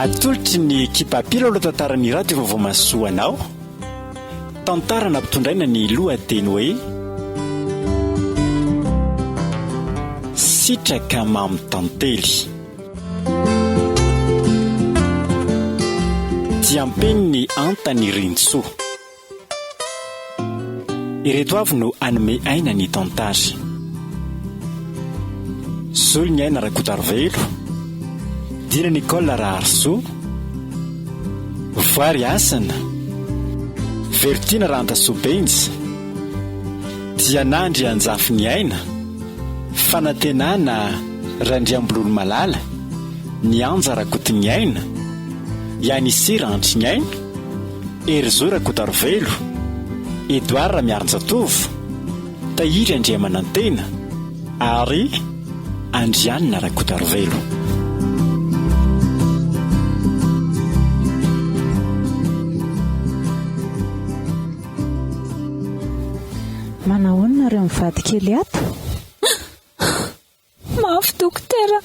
Atolotry ny ekipa mpilalao tantaran'ny Radio Vaovao Mahasoa anao. Tantara nampitondraina ny lohateny hoe Sitraka mamy tantely. Diampenin'i Anta Nirintsoa. Ireto avy no hanome aina ny tantara. Soloniaina Rakotoarivelo, Dina Nicole Raharisoa, Voary Hasina, Verotiana Rahantasoa Benja, Diana Andrianjafiniaina, Fanantenana Randriambololomalala, Nianja Rakotoniaina, Yanissi Rahantriniaina, Herizo Rakotoarivelo, Edouard Ramiarinjatovo, Tahiry Andriamanantena ary Andrianina Rakotoarivelo. Manahoana nareo mivady kely ato? Mafy dokotera.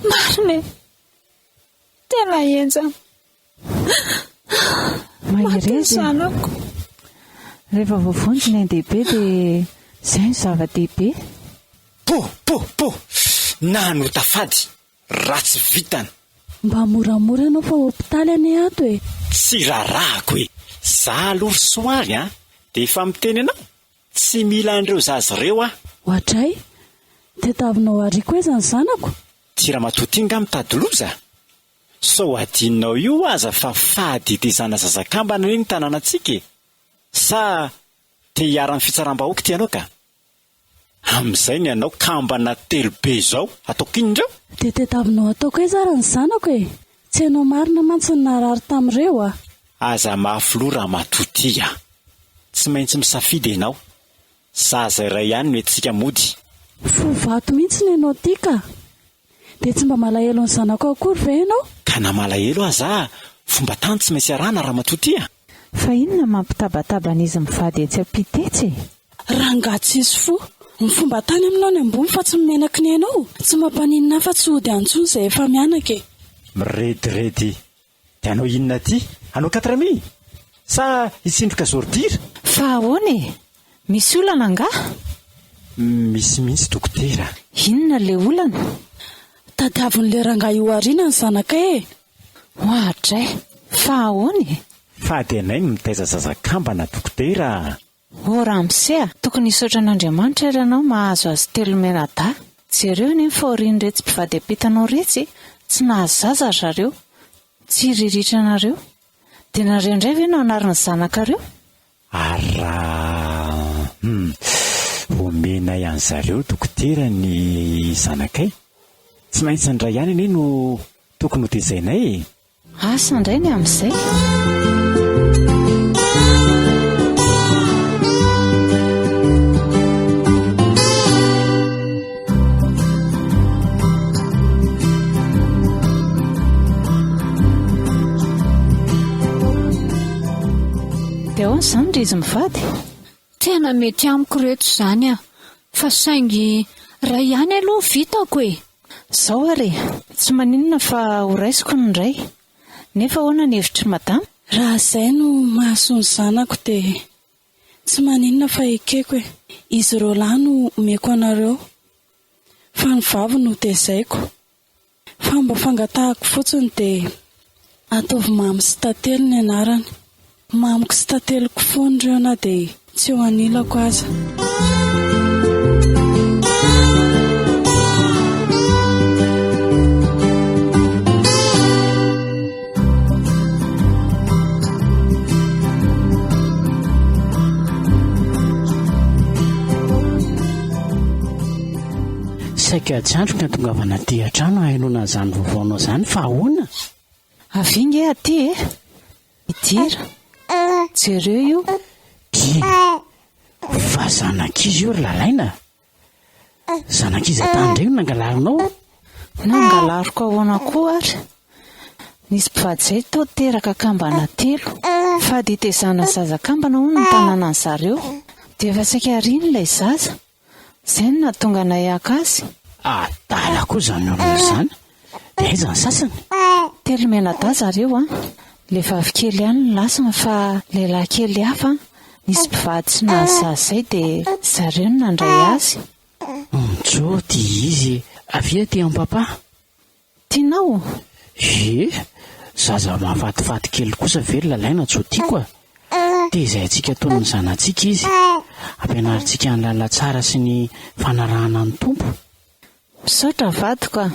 Marina e. Tena henjana. Mahereza e. Zanako. Rehefa voavonjy ny ain-dehibe dia izay no zava-dehibe. Po! Po! Po! Nanota fady! Ratsy vitana! Mba moramora ianao fa hopitaly anie ato e! Tsy raharahako e! Za aloha ry Soary a! Dia efa miteny anao! Tsy mila an'ireo zaza ireo aho! Oadray! Tetavinao ariako aiza ny zanako? Ty ramatoa ty nga mitady loza? Sao adinonao io aza fa fady hitezana zaza kambana anie ny tanànantsika e! Sa te hiharan'ny fitsaram-bahoaka ity anao ka? Amin'izay ny anao kambana telobe izao, ataoko inona ireo? Dia tetavinao ataoko aiza ary ny zanako e? Tsy ianao marina mantsy no narary tamin'ireo a! Aza mafy loha ramatoa ty a! Tsy maintsy misafidy ianao. Zaza iray ihany no entintsika mody. Fo vato mihitsy ny anao ty ka! Dia tsy mba malahelo ny zanakao akory ve ianao? Ka na malahelo aza aho, fomba tany tsy maintsy arahana ramatoa ty a! Fa inona mampitabataba an'izy mivady etsy ampita etsy e? Rangahy tsisy fo! Ny fomba tany aminao ny ambony fa tsy menaky ny ainao! Tsy mampaninona ahy fa tsy hody any intsony izay efa mianaka e! Mirediredy Dia hanao inona aty? Hanao quatre mille? Sa hitsindroka zordira? Fa ahoana e? Misy olana angaha? Misy mihitsy dokotera. Inona ilay olana? Tadiavin'ilay rangahy io aoriana ny zanakay e! Oadray! Fa ahoana e? Fady anay ny mitaiza zaza kambana dokotera a! Oh ramose a! Tokony hisaotra an'Andriamanitra ary ianao mahazo azy telo mianadahy. Jereo anie ny fahorian'iretsy mpivady ampitanao iretsy e! Tsy nahazo zaza ry zareo. Tsy hiriritra anareo. Dia nareo indray ve no hanary ny zanakareo? Ary raha hum omenay an'zareo dokotera ny zanakay? Tsy maintsy ny ray ihany anie no tokony ho tezainay e! Asa indray ny amin'izay. Dia ahoana izany ry izy mivady? Tena mety amiko ireto izany an! Fa saingy iray ihany aloha vitako e! Zao ary e! Tsy maninona fa ho raisiko ny iray. Nefa ahoana ny hevitr'i madama? Raha izay no mahasoa ny zanako dia tsy maninona fa ekeko e! Izy ireo lahy no omeko anareo fa ny vavy no tezaiko. Fa mba fangatahako fotsiny dia ataovy mamy sy tantely ny anarany. Mamiko sy tanteliko foana ireo na dia tsy eo anilako aza. Saika tsy andriko ny hatongavana aty an-trano hahenoana an'izany vaovaonao izany fa ahoana? Avia nge aty e! Midira. Jereo io. Dina. Fa zanak'iza io ry Lalaina? Zanak'iza tany indray no nangalarinao? Nangalariko ahoana koa ary? Nisy mpivady izay tao teraka kambana telo. Fady hitezana zaza kambana hono ny tanànan'ny zareo. Dia efa saika ariany ilay zaza. Izay no nahatonga anay haka azy. Adala koa izany olona izany. Dia aiza ny sasany? Telo mianadahy zareo an! Ilay vavikely ihany no lasany fa lehilahy kely hafa nisy mpivady tsy nahazo zaza izay dia zareo no nandray azy. Njo ty izy e! Avia aty am papa! Tianao? Ie! Zaza mahafatifaty kely kosa ve ry Lalaina tsy ho tiako a! Tezaintsika toy ny zanatsika izy. Ampianarintsika ny lalantsara sy ny fanarahana ny Tompo. Misaotra vadiko a!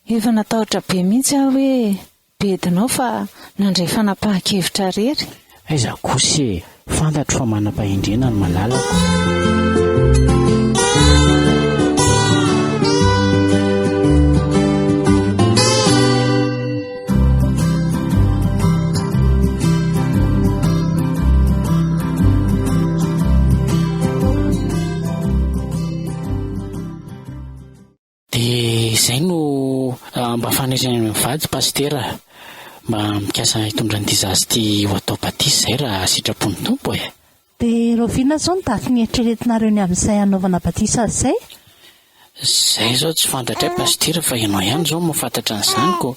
Efa natahotra be mihitsy aho hoe bedinao fa nandray fanapahan-kevitra rery. Aiza kosa e! Fantatro fa manam-pahendrena ny malalako. Dia izay no mba faniriana ny mivady Pasitera mba mikasa hitondra an'ity zaza ity ho atao batisa izay raha sitrapon'ny Tompo e. Dia rahoviana izao ny daty nieritreretinareo ny amin'izay hanaovana batisa azy izay? Izay izao tsy fantatray Pasitera fa ianao ihany izao no mahafantatra an'izany ko.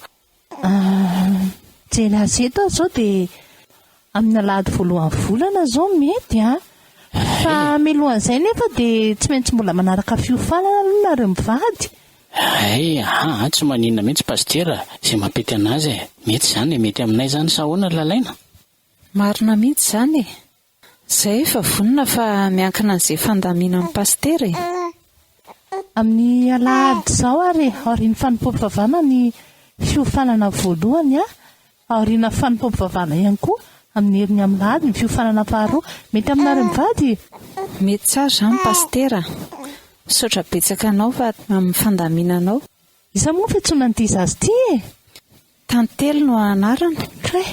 Mijery azy eto aho izao dia amin'ny alahady voalohan'ny volana izao mety an! Fa mialohan'izay nefa dia tsy maintsy mbola manaraka fiofanana aloha nareo mivady. Hay, aa, tsy maninona mihitsy Pasitera, izay mampety an'azy e! Mety izany e, mety aminay izany sa ahoana ry Lalaina? Marina mihitsy izany e! Zay efa vonona fa miankina an'izay fandaminan'ny pasitera e! Amin'ny alahady izao ary aorian'ny fanompoam-pivavahana ny fiofanana voalohany, aoriana fanompoam-pivavahana ihany koa amin'ny heriny amin'ny alahady ny fiofanana faharoa. Mety aminareo mivady? Mety tsara izany pasitera a! Misaotra betsaka anao fa amin'ny fandaminanao. Iza moa ny fiantsoana an'ity zaza ity e? Tantely no anarany. Kay!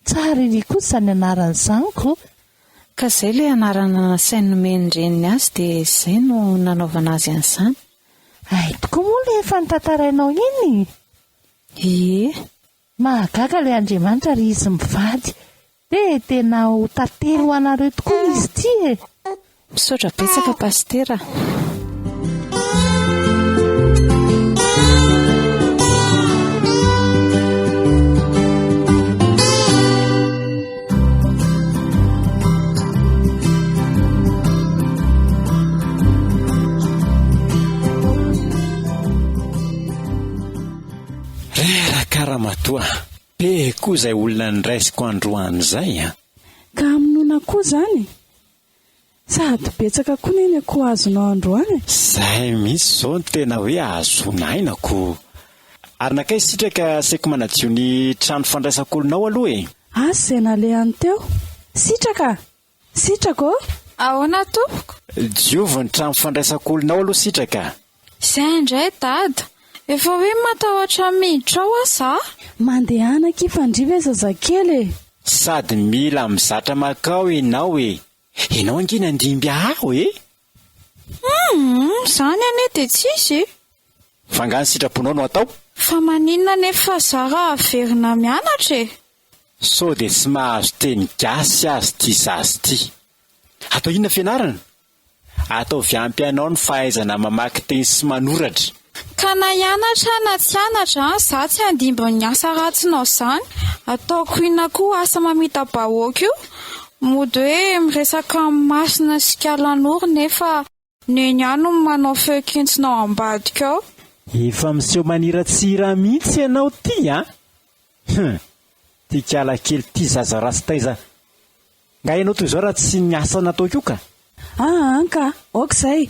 Tsara ery kosa izany anarana izany ko! Ka izay ilay anarana nasainy nomen'ny reniny azy dia izay no nanaovana azy an'izany. Hay tokoa moa ilay efa notantarainao iny? Ie. Mahagaga ilay Andriamanitra ry izy mivady. Dia tena ho tantely ho anareo tokoa izy ity e! Misaotra betsaka Pasitera a. Reraka ramatoa, be koa izay olona niraisiko androany izay a! Ka hamonoana koa izany? Sady betsaka koa ne ny akoho azonao androany e! Zay mihitsy zao no tena hoe ahazoana aina ko! Ary nankaiza Sitraka asaiko manadio ny trano fandraisako olona ao aloha e! Asa izay nalehany teo! Sitraka a! Sitraka ô! Ahoana tompoko? Diovy ny trano fandraisako olona ao aloha Sitraka a! Izay indray dada! Efa hoe matahotra miditra ao aho za! Mandehana akia fandria ve zazakely e! Sady mila mizatra makao ianao e! Ianao ange nandimby ahy e! Humm! Izany anie dia tsisy e! Fa angaha ny sitraponao no atao? Fa maninona anefa za raha averina mianatra e? Sao dia tsy mahazo teny gasy azy ity zaza ity. Atao inona fianarana? Ataovy ampy anao ny fahaizana mamaky teny sy manoratra. Ka na hianatra aho na tsy hianatra an, za tsy handimby ny asa ratsinao zany. Ataoko inona koa asa mamita-bahoaka io? Mody hoe miresaka amin'ny masina sy kalanoro nefa neny ihany no manao feo kentsina ao ambadika ao. Efa miseho maniratsira mihitsy ianao ty an! Hum! Ty kala kely ty zaza ratsy taiza Nga ianao toy izao raha tsy ny asa nataoko io ka! Aa ka! Ok izay!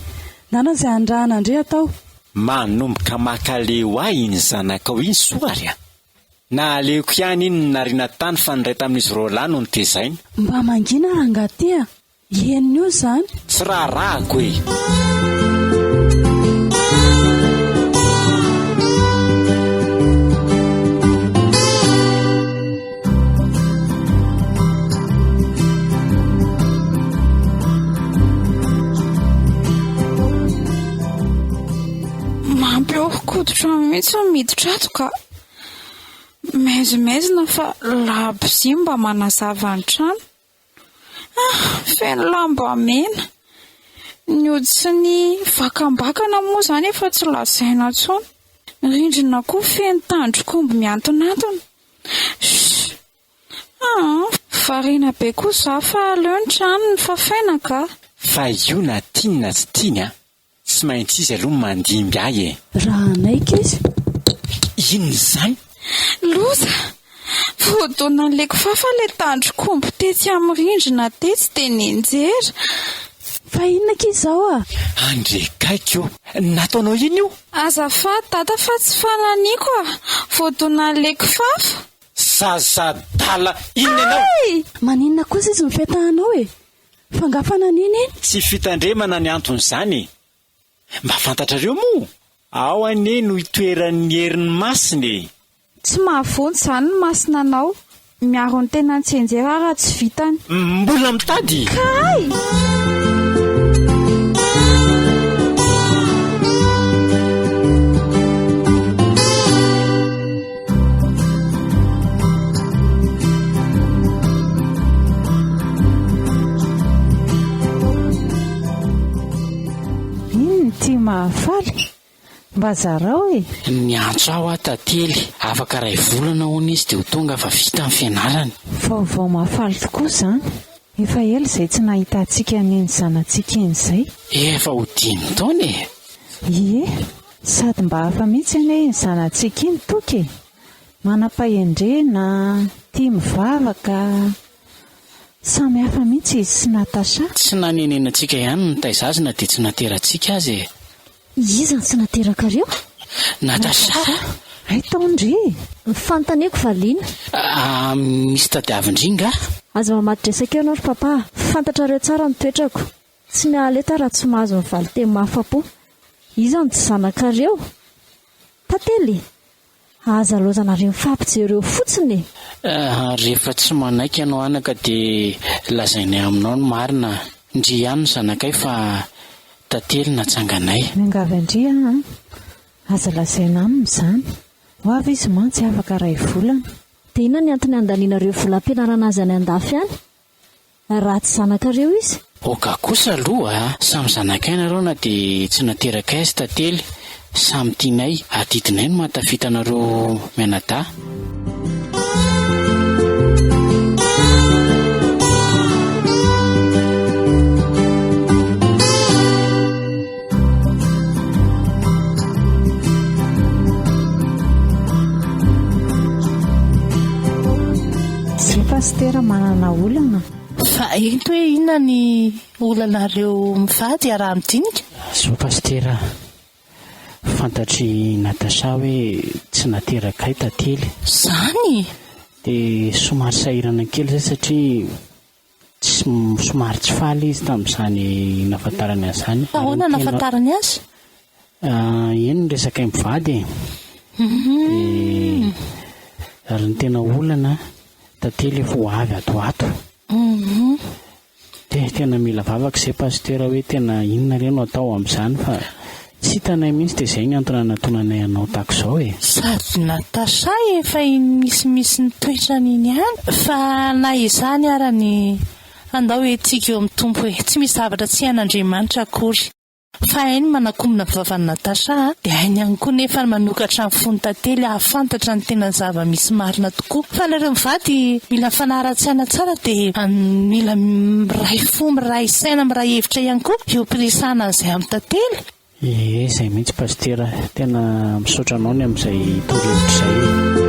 Ndana izay andrahana ndry atao. Manomboka makaleo ahy iny zanakao iny soa ary a! Naleoko ihany iny nariana tany fa ny iray tamin'izy roalahy no notezaina. Mba mangina rangahy ty a! Henony eo izany. Tsy raharahako e! Mampihoron-koditra mihitsy ny miditra ato ka. Maizimaizina fa labozia mba manazava ny trano. Ah, feno lamba mena. Ny ody sy ny vakambakana moa izany efa tsy lazaina intsony. Ny rindrina koa feno tandrok'omby miantonantona. Shh! Aa! Variana be koa za fa aleo ny trano no fafaina ka! Fa io na tiany na tsy tiany an, tsy maintsy izy aloha no mandimby ahy e! Raha hanaiky izy? Inona izany? Loza! Voadonan'ilay kifafa ilay tandrok'omby tetsy amin'ny rindrina tetsy dia nianjera. Fa inona akia izao a? Andre gaigy ô! Nataonao inona io? Azafady dada fa tsy fananiko a! Voadonan'ilay kifafa. Zaza adala inona ianao? Ay! Maninona kosa izy mifetahanao e? Fa nga fananina iny? Tsy fitandremana ny anton'izany e! Mba fantatrareo moa? Ao anie no itoeran'ny herin'ny masina e! Tsy mahavonjy izany ny masina anao. Miaro ny tenany tsy hianjera raha tsy vitany. Mbola mitady? Kay! Inona ity mahafaly? Mba zarao e! Niantso ahy hoa Tantely, afaka iray volana hono izy dia ho tonga fa vita ny fianarany. Vaovao mahafaly tokoa izany. Efa ela izay tsy nahitantsika an'iny zanatsika iny izay. Efa ho dimy taona e! Ie, sady mba hafa mihitsy anie iny zanatsika iny Toky e! Manam-pahendrena, tia mivavaka. Samy hafa mihitsy izy sy Natacha. Tsy nanenenantsika ihany ny nitaiza azy na dia tsy nateratsika aza e! Iza no tsy naterakareo? Natacha! Hay tao ndry e! Ny fanontaniako valiana. Ah, misy tadiavin-dry nga? Aza mamadi-dresaka eo ianao ry papa a! Fantatrareo tsara ny toetrako. Tsy miala eto aho raha tsy mahazo ny valin-teny mahafa-po. Iza no tsy zanakareo? Tantely! Aza laozanareo mifampijery eo fotsiny e! Rehefa tsy manaiky ianao anaka dia lazainay aminao ny marina, ndry ihany ny zanakay fa tantely natsanganay. Miangavy an-dry aho an! Aza lazaina aminy izany. Ho avy izy mantsy afaka iray volana. Dia inona ny antony handanianareo vola hampianarana azy any an-dafy any? Raha tsy zanakareo izy? Oka kosa aloha a! Samy zanakay nareo na dia tsy naterakay azy Tantely, samy tianay, adidinay ny mahatafita anareo mianadahy. Zay pasitera manana olana. Fa ento hoe inona ny olanareo mivady iaraha-midinika? Zo pasitera a! Fantatr'i Natacha hoe tsy naterakay Tantely. Zany? Dia somary sahirana kely izay satria Tsy, somary tsy faly izy tamin'izany nahafantarany an'izany. Fa ahoana no nahafantarany azy? Eny ny resakay mivady e. Dia, ary ny tena olana, Tantely efa ho avy ato ho ato. Dia tena mila vavaka izay Pasitera hoe tena inona re no atao amin'izany fa Tsy hitanay mihitsy dia izay ny antony anatonanay anao tahaka izao e. Sady Natacha efa iny misimisy ny toetrany iny ihany fa na izany ara ny andao entintsika eo amin'ny Tompo e. Tsy misy zavatra tsy hain'Andriamanitra akory. Fa hainy manakombona ny vavan'i Natacha a, dia hainy ihany koa nefa ny manokatra ny fon'i Tantely hahafantatra ny tena zava-misy marina tokoa. Fa nareo mivady mila mifanara-tsaina tsara dia mila miray fo, miray saina, miray hevitra ihany koa eo am-piresahana an'izay amin'ny tantely. Ie, izay mihitsy Pasitera, tena misaotra anao ny amin'izay torohevitra izay e.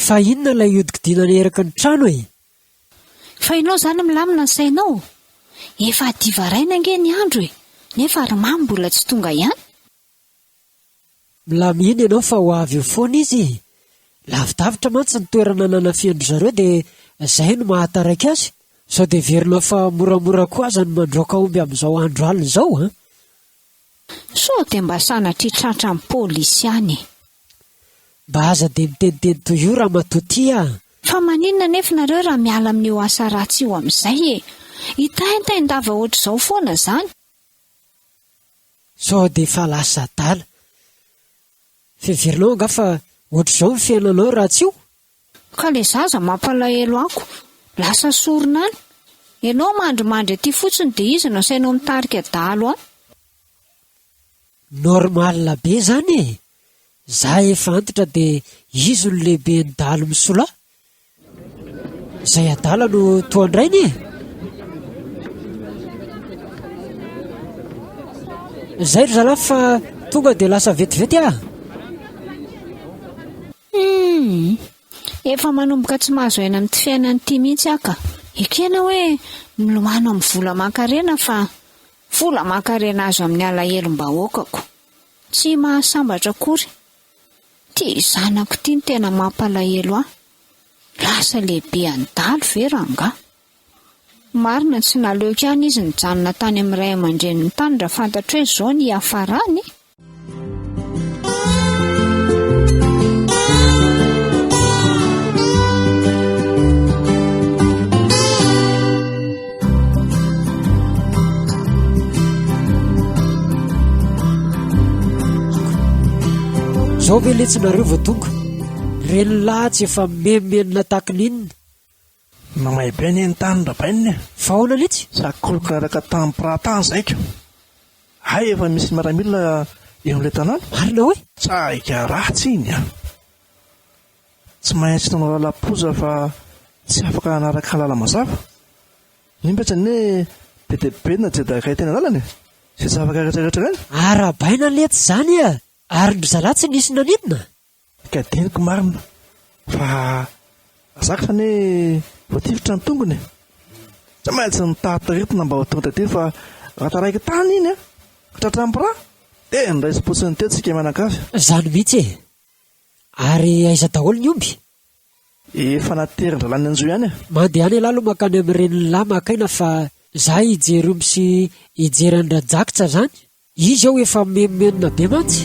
Fa inona ilay hiodikodinana eraky ny trano e? Fa ianao izany milamina ny sainao? Efa hadiva raina ange ny andro e! Nefa ry mamy mbola tsy tonga ihany. Milamina ianao fa ho avy eo foana izy e! Lavidavitra mantsy ny toerana nanafihan-dry zareo dia izay no mahataraiky azy. Sao dia heverinao fa moramora koa aza ny mandroaka omby amin'izao andro alina izao an! Sao dia mba sanatria tratran'ny polisy any e! Mba aza dia miteniteny toy io ramatoa ty a! Fa maninona anefa nareo raha miala amin'io asa ratsy io amin'izay e! Hitaintain-dava ohatr'izao foana izany? Sao dia efa lasa adala. Fiheverinao angaha fa ohatr'izao ny fiainanao raha tsy io? Ka le zaza mampalahelo ako, lasa sorona any. Ianao mandrimandry aty fotsiny dia izy no asainao mitarika dahalo any. Normal be zany e! Za efa antitra de izy no lehiben'ny dahalo misola. Zay adala no toa an-drainy e! Zay ry zalahy fa tonga de lasa vetivety ah! Humm! Efa manomboka tsy mahazo aina amin'ity fiainana ity mihitsy aho ka! Ekena hoe milomano amin'ny vola aman-karena fa vola aman-karena azo amin'ny alahelom-bahoakako. Tsy mahasambatra akory. Ity zanako ity no tena mampalahelo ahy. Lasa lehibe an'i Dalo ve rangahy? Marina tsy naleoko ihany izy nijanona tany amin'ny ray aman-dreniny tany raha fantatro hoe izao ny hiafarany. Zao ve letsy nareo vao tonga? Reny lahy tsy efa mimenomenona takin'inona? Mamay be anie ny tany Rabainina e! Fa ahoana letsy? Sakoroka niaraka tamin'ny mpiraha tany zaiko. Hay efa misy miaramila eo amin'ilay tanàna. Marina hoe? Tsaika ratsy iny an! Tsy maintsy nanao lalam-poza fa tsy afaka nanaraka lala-mazava. Nimbetsy anie be dia be ny najedakay teny an-dalana e! Izay tsy afaka rehetra rehetra ireny. Arahabaina letsy izany e! Ary ndry zalahy tsy nisy naninona? Ka diniko marina fa zaka anie voatifitra ny tongony e! Tsy maintsy nitaty aretina mba ho tonga taty fa raha taraiky tany iny an, ka tratran'ny mpiraha dia niraisim-potsiny teo tsika mianakavy. Zany mihitsy e! Ary aiza daholo ny omby? Efa naterin-drahalahy nanjo ihany e! Mandehana ialahy aloha mankany amin'ny renin'lah maka aina fa za hijery omby sy hijery an-dRajakitsa zany. Izy ao efa mimenomenona be mantsy.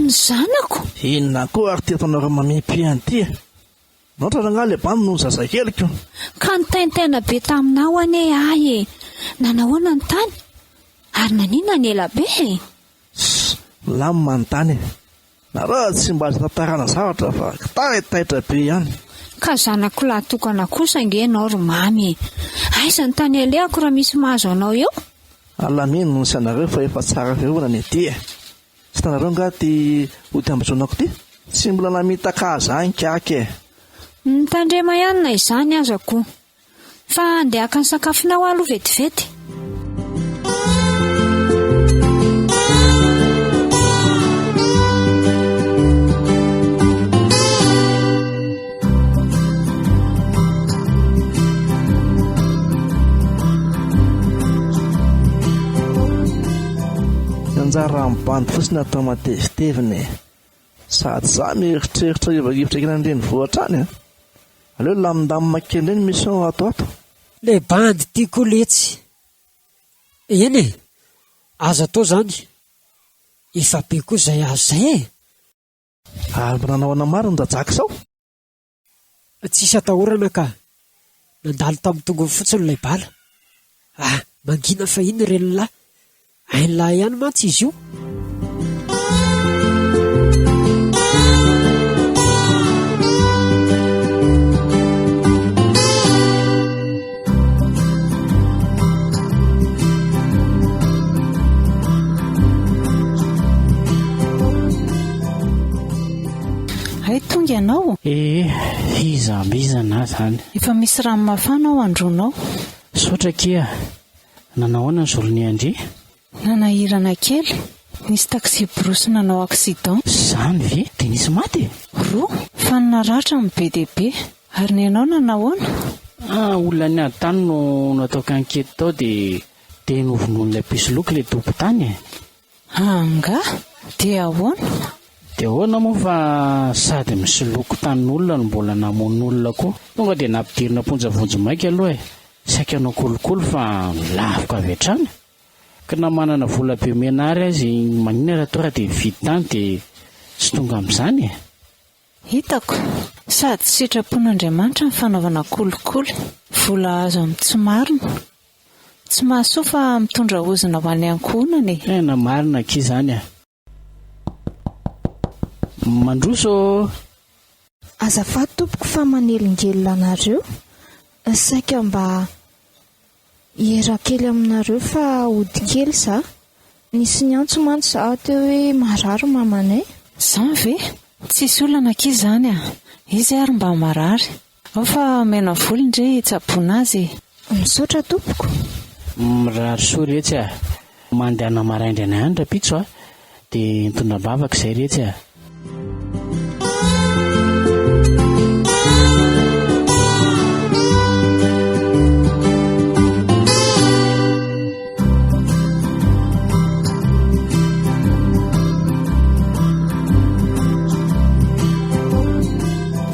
Ny zanako? Inona koa ary ity ataonareo mamim-py an'ity e? Naotra rangahy le bandy noho ny zazakeliko. Ka nitaintaina be taminao anie ahy e! Nanahoana ny tany? Ary naninona ny ela be e? Ssss, milamina ny tany e! Nareo tsy mba azo itantarana zavatra fa kitaitaitra be ihany. Ka zanako lahy tokana kosa ange ianao ry Mamy e! Aiza ny tany alehako raha misy mahazo anao eo? Alamino ny sainareo fa efa tsara fiarovana ny aty e! Tsy hitanareo angaha ity ody ambozonako ity? Tsy mbola namitaka ahy zany kiaky e! Mitandrema ihany na izany aza ko! Fa andeha haka ny sakafonao aho aloha vetivety. Anjara amin'ny bandy fotsiny atao matevitevina e! Sady za mieritreritra hiova hevitra kely any renivohitra any a! Aleo lamindamina kely indray ny mission ato ato. Le bandy ty koa letsy. Eny e! Aza atao zany. Efa be koa zay azo zay e! Ary mba nanao ahoana marina Rajaky zao? Tsisy atahorana ka. Nandalo tamin'ny tongony fotsiny ilay bala. Ah, mangina fahiny ry lehilahy. Hain'lahy ihany mantsy izy io. Hay tonga ianao? Ee, hizambizana aho zany. Efa misy rano mafana ao andronao. Misaotra akia. Nanao ahoana ny journée an-dry? Nanahirana kely. Nisy taxi-brousse nanao accident. Zany ve? Dia nisy maty e? Roa, fa ny naratra no be dia be. Ary ny anao nanao ahoana? Ah, olona niady tany no nataoko enquete tao dia dia novonoin'ilay mpisoloky ilay tompon-tany e. Angaha? Dia ahoana? Dia ahoana moa fa sady misoloky tanin'olona no mbola namono olona koa. Tonga dia nampidirina am-ponja vonjimaika aloha e. Saika hanao kolikoly fa lavoka avy hatrany. Ka na manana vola be omena ary aza maninona raha tonga dia mividy tany dia tsy tonga amin'izany e? Hitako, sady sitrapon'Andriamanitra ny fanaovana kolikoly, vola azo amin'ny tsy marina. Tsy mahasoa fa mitondra ozona ho an'ny ankohonana e! Tena marina akia izany a! Mandroso ô! Azafady tompoko fa manelingelina anareo, saika mba hiera kely aminareo fa hody kely za. Nisy niantso mantsy za teo hoe marary mamanay. Zany ve? Tsisy olana akia zany a! Izy ary mba marary. Ao fa omena vola ndry hitsaboana azy e! Misaotra tompoko. Mirary soa retsy a! Mandehana maraindraina ihany rapitso a! Dia mitondra am-bavaka izay retsy a!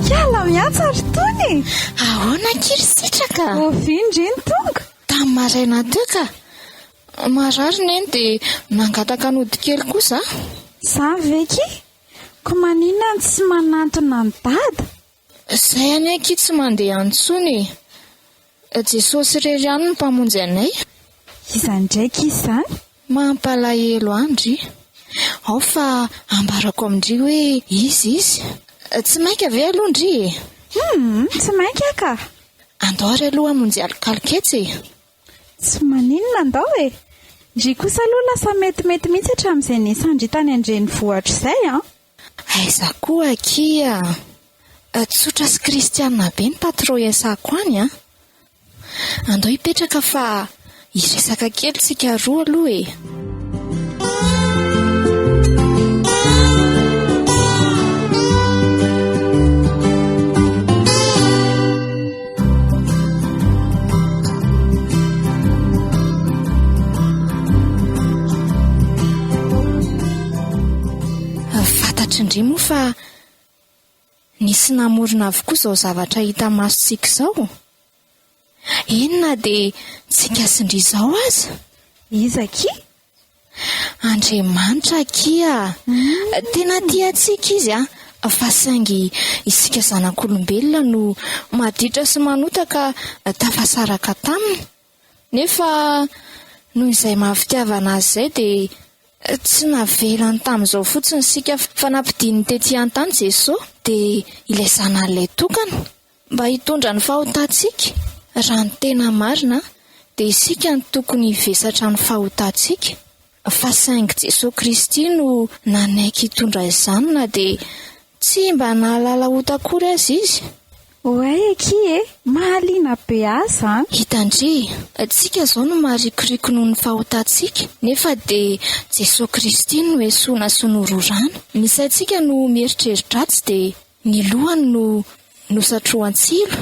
Kiala miantsa ry Tony e! Ahoana akia ry Sitraka? Oviana ndry no tonga? Tamin'ny maraina teo ka. Marary neny dia nangataka nody kely koa za. Zany ve kia? Ko maninona no tsy manantona an'i Dada? Zay anie akia tsy mandeha any intsony e! Jesosy irery ihany no mpamonjy anay. Iza indray akia izany? Mampalahelo ahy ndry. Ao fa ambarako amin-dry hoe iza izy. Tsy maika ve aloha ndry e? Humm, tsy maika aho ka! Andao ary aloha hamonjy alokaloka etsy e! Tsy maninona andao e! Ndry kosa aloha lasa metimety mihitsy hatramin'izay niasan-dry tany an-drenivohitra izay an! Aiza koa akia! Tsotra sy kristiana be ny patron iasako any an! Andao hipetraka fa hiresaka kely tsika roa aloha e! Fantatry ndry moa fa nisy namorona avokoa izao zavatra hita masontsika izao. Eny na dia tsika sy ndry izao aza. Iza akia? Andriamanitra akia! Tena tia antsika Izy an, fa saingy isika zanak'olombelona no maditra sy manota ka tafasaraka taminy. Nefa noho izay maha fitiavana Azy izay dia tsy navelany tamin'izao fotsiny isika fa nampidininy tety an-tany Jesoa dia ilay Zanany ilay tokana. Mba hitondra ny fahotantsika, raha ny tena marina dia isika no tokony hivesatra ny fahotantsika, fa saingy Jesoa Kristy no nanaiky hitondra izany na dia tsy mba nahalala ota akory aza Izy. Oay akia e! Mahaliana be ahy izany. Hitan-dry, tsika izao no marikoriko noho ny fahotantsika, nefa dia Jesoa Kristy no esoina sy nororana. Ny saintsika no mieritreri-dratsy dia Ny lohany no nosatrohan-tsilo,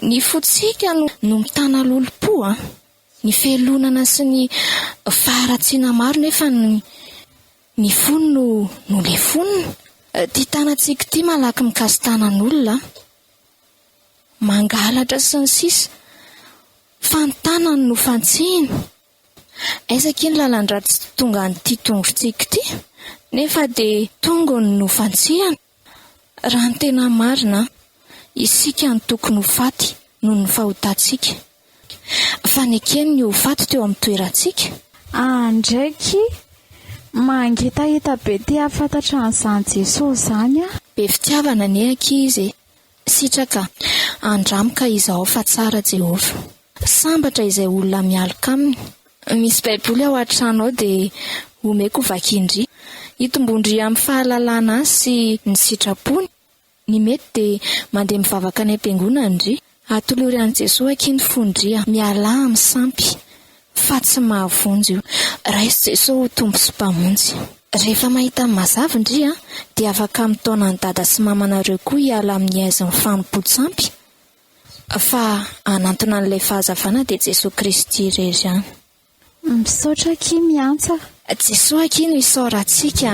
ny fontsika no no mitana lolompo an! Ny fialonana sy ny faharatsiana maro nefa ny ny fony no nolefonina. Ity tanantsika ity malaky mikasi-tanan'olona an! Mangalatra sy ny sisa Fa ny tanany no fantsihina. Aiza akia ny lalan-dratsy tonga an'ity tongotr'tsika ity? Nefa dia tongony no fantsihana. Raha ny tena marina, isika no tokony ho faty noho ny fahotantsika. Fa nekeny ny ho faty teo amin'ny toerantsika. Andraiky, mangetaheta be te hahafantatra an'izany Jesosy izany aho. Be fitiavana anie akia izy e! Sitraka, andramo ka izahao fa tsara Jehovah. Sambatra izay olona mialoka aminy. Misy baiboly ao an-trano ao dia omeko vakin-dry. Hitomboan-dry amin'ny fahalalana azy sy ny sitrapony. Ny mety dia mandeha mivavaka any am-piangonana ndry. Atolory an'i Jesoa akia ny fon-dry a. Mialà amin'ny sampy fa tsy mahavonjy io. Raiso Jesoa ho Tompo sy Mpamonjy. Rehefa mahita ny mazava ndry a, dia afaka mitaona an'i dada sy mamanareo koa hiala amin'ny haizin'ny fanompoan-tsampy fa hanantona an'ilay fahazavana dia Jesoa Kristy irery ihany. Misaotra akia miantsa. Jesoa akia no isaorantsika.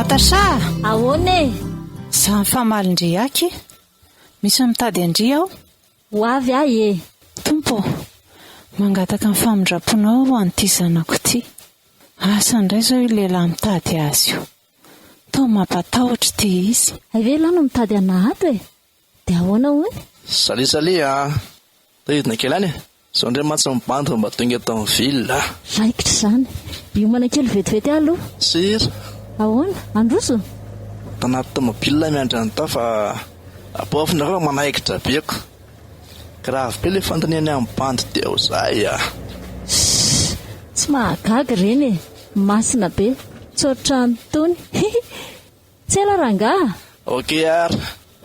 Natacha a! Ahoana e? Za mifamaly ndry aky. Misy mitady an-dry aho. Ho avy aho e! Tompo ô! Mangataka ny famindram-ponao ho an'ity zanako ity. Asa indray izao io lehilahy mitady azy io. Toa mampatahotra ity izy. Hay ve ialahy no mitady anà ato e? Dia ahoana hono? Salut salut a! Tohizina kely any e! Zao ndray mantsy ny bandy vao mba tonga eto amin'ny ville a! Raikitra izany. Hiomana kely vetivety aho aloha. Sira. Ahoana? Handroso? Tanaty tomobile miandry an'i tao fa apoafinareo fa manaikitra be ko. Grave be le fanontaniana amin'ny bandy teo zay a! Shh! Tsy mahagaga ireny e! Masina be. Tsy ohatran'itony. Hihi! Tsy ela rangaha! Ok ary.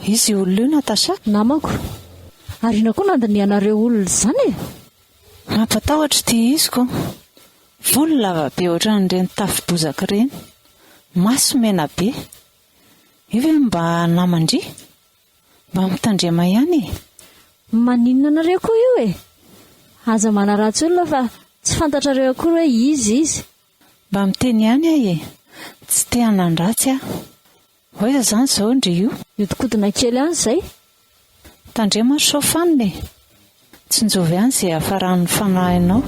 Iza io olona io Natacha? Namako. Ary inona koa no andinihanareo olona izany e? Mampatahotra ity izy ko. Volo lava be ohatran'ireny tafo bozaka ireny. Maso mena be. Io ve mba naman-dry? Mba mitandrema ihany e! Maninona anareo koa io e? Aza manaratsy olona fa tsy fantatrareo akory hoe iza izy. Mba miteny ihany aho e! Tsy te hanan-dratsy aho. Ho aiza izany izao ndry io? Mihodinkodina kely any izay. Tandremo ary sao fanina e! Tsinjovy any izay hiafaran'ny fanahinao.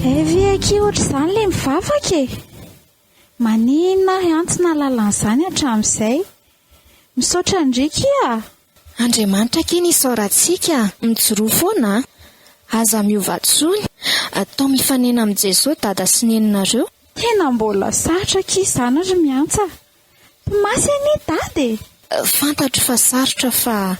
Hay ve akia ohatr'izany ilay mivavaka e! Maninona ary an tsy nahalala an'izany hatramin'izay? Misaotra an-dry kia a! Andriamanitra akia ny isaorantsika a! Mijoroa foana a! Aza miova tsony! Atao mifanena amin'i Jesoa dada sy neninareo. Tena mbola sarotra akia izany ry Miantsa a! Mpimasy anie dada e! Fantatro fa sarotra fa